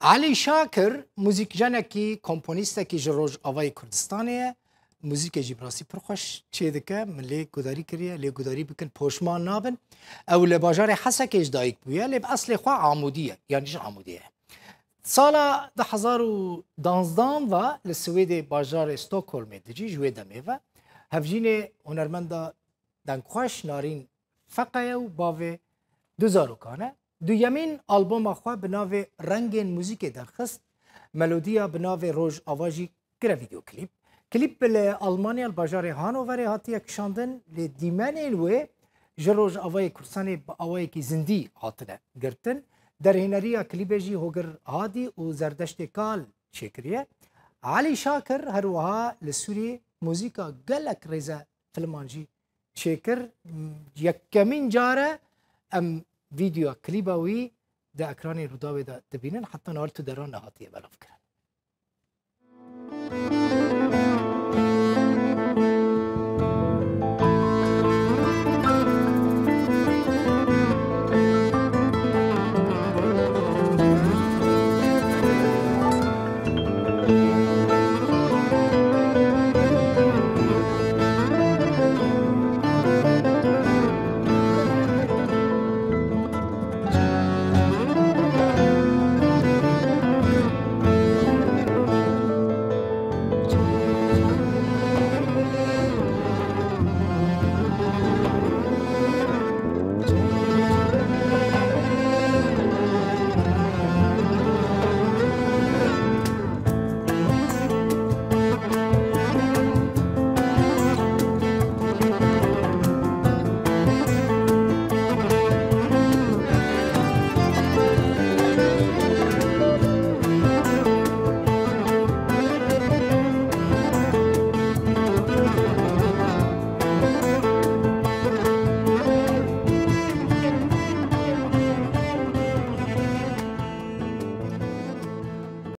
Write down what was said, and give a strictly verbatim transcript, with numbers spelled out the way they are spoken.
Elî Şakir muzîkjenekî, komponîstekî ji Rojavayê Kurdistanê ye. Muzîkê jî bi rastî pir xweş çêdike. Min lê gudarî kiriye, lê gudarî bikin, poşman nabin. Ew li bajarê Hesekê ji dayik bûye, lê bi eslê xwe Amûdî ye, yanî ji Amûdê ye. Sala du hezar û danzdan ve li Swêdê bajarê Stockholmê dijî, ji wê demê ve. Hevjînê hunermenda dengxweş Narîn Feqe ye û bavê du zarokan e. Duyemîn alboma xwe bi navê Rengên Muzîkê derxist, melodiya bi navê Rojava jî kire vîdeoklîp. Klîp li Almanya li bajarê Hanoverê hatiye kişandin, lê dîmenên wê ji Rojavayê Kurdistanê bi awayekî zindî hatine girtin. Derhêneriya klîbê jî Hogir Hadî û Zerdeştê Kal çêkiriye. Elî Şakir her wiha li Sûriyê muzîka gelek rêze filman jî çêkir. Yekemîn car e em vîdyoya klîba wî di ekranê Rûdawê de dibînin. Heta niha li tu deran nehatiye belavkirin.